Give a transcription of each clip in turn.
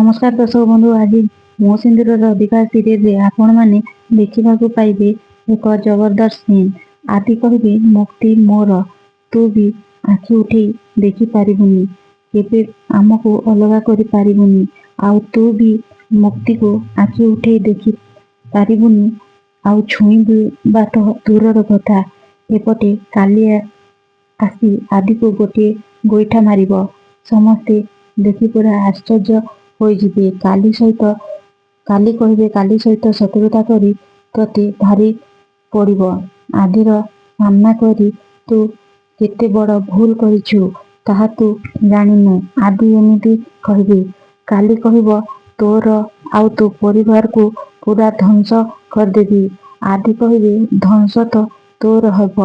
ନମସ୍କାର ଦର୍ଶକ ବନ୍ଧୁ, ଆଜି ମୋ ସିନ୍ଦୁରର ବିବାହ ସିରିଏଲରେ ଆପଣମାନେ ଦେଖିବାକୁ ପାଇବେ ଏକ ଜବରଦସ୍ତ ସିନ୍। ଆଦି କହିବେ, "ମୁକ୍ତି ମୋର, ତୁ ବି ଆଖି ଉଠେଇ ଦେଖିପାରିବୁନି, କେବେ ଆମକୁ ଅଲଗା କରିପାରିବୁନି। ଆଉ ତୁ ବି ମୁକ୍ତିକୁ ଆଖି ଉଠେଇ ଦେଖିପାରିବୁନି, ଆଉ ଛୁଇଁବା ତ ଦୂରର କଥା।" ଏପଟେ କାଲି ଆସି ଆଦିକୁ ଗୋଟିଏ ଗୋଇଠା ମାରିବ। ସମସ୍ତେ ଦେଖି ପୁରା ଆଶ୍ଚର୍ଯ୍ୟ ହୋଇଯିବେ। କାଲି ସହିତ କାଲି କହିବେ, "କାଲି ସହିତ ଶତ୍ରୁତା କରି ତୋତେ ଭାରି ପଡ଼ିବ। ଆଦିର ସାମ୍ନା କରି ତୁ କେତେ ବଡ଼ ଭୁଲ କରିଛୁ, ତାହା ତୁ ଜାଣିନୁ।" ଆଦି ଏମିତି କହିବେ। କାଲି କହିବ, "ତୋର ଆଉ ତୋ ପରିବାରକୁ ପୁରା ଧ୍ୱଂସ କରିଦେବି।" ଆଦି କହିବେ, "ଧ୍ୱଂସ ତ ତୋର ହେବ,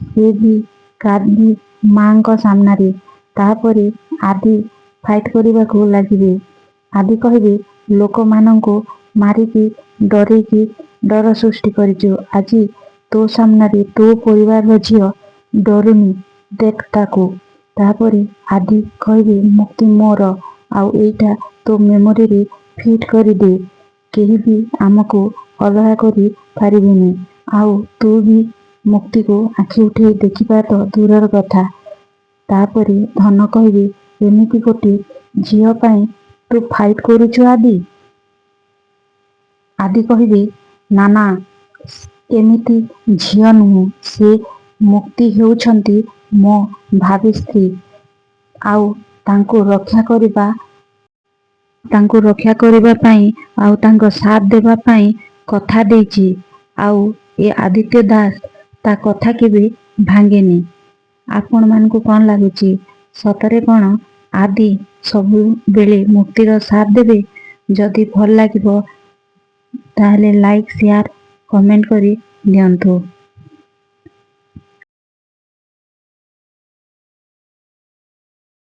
ସେ ବି କାଲି ମାଙ୍କ ସାମ୍ନାରେ।" ତାପରେ ଆଦି ଫାଇଟ୍ କରିବାକୁ ଲାଗିବେ। ଆଦି କହିବେ, "ଲୋକମାନଙ୍କୁ ମାରିକି, ଡରେଇକି ଡର ସୃଷ୍ଟି କରିଛୁ। ଆଜି ତୋ ସାମ୍ନାରେ ତୋ ପରିବାରର ଝିଅ ଡରୁନି, ଦେଖ ତାକୁ।" ତାପରେ ଆଦି କହିବେ, "ମୁକ୍ତି ମୋର, ଆଉ ଏଇଟା ତୋ ମେମୋରିରେ ଫିଟ୍ କରିଦେ। କେହି ବି ଆମକୁ ଅଲଗା କରି ପାରିବେନି, ଆଉ ତୁ ବି ମୁକ୍ତିକୁ ଆଖି ଉଠେଇ ଦେଖିବା ତ ଦୂରର କଥା।" ତାପରେ ଧନ କହିବେ, "ଏମିତି ଗୋଟେ ଝିଅ ପାଇଁ ତୁ ଫାଇଟ୍ କରୁଛୁ ଆଦି?" ଆଦି କହିବେ, "ନା ନା, ଏମିତି ଝିଅ ନୁହେଁ ସେ। ମୁକ୍ତି ହେଉଛନ୍ତି ମୋ ଭାବି ସ୍ତ୍ରୀ, ଆଉ ତାଙ୍କୁ ରକ୍ଷା କରିବା ପାଇଁ ଆଉ ତାଙ୍କ ସାଥ ଦେବା ପାଇଁ କଥା ଦେଇଛି। ଆଉ ଏ ଆଦିତ୍ୟ ଦାସ ତା କଥା କେବେ ଭାଙ୍ଗେନି।" ଆପଣମାନଙ୍କୁ କ'ଣ ଲାଗୁଛି? ସତରେ କ'ଣ ଆଦି ସବୁବେଳେ ମୁକ୍ତିର ସାଥ ଦେବେ? ଯଦି ଭଲ ଲାଗିବ, ତାହେଲେ ଲାଇକ୍, ସେୟାର, କମେଣ୍ଟ କରି ଦିଅନ୍ତୁ।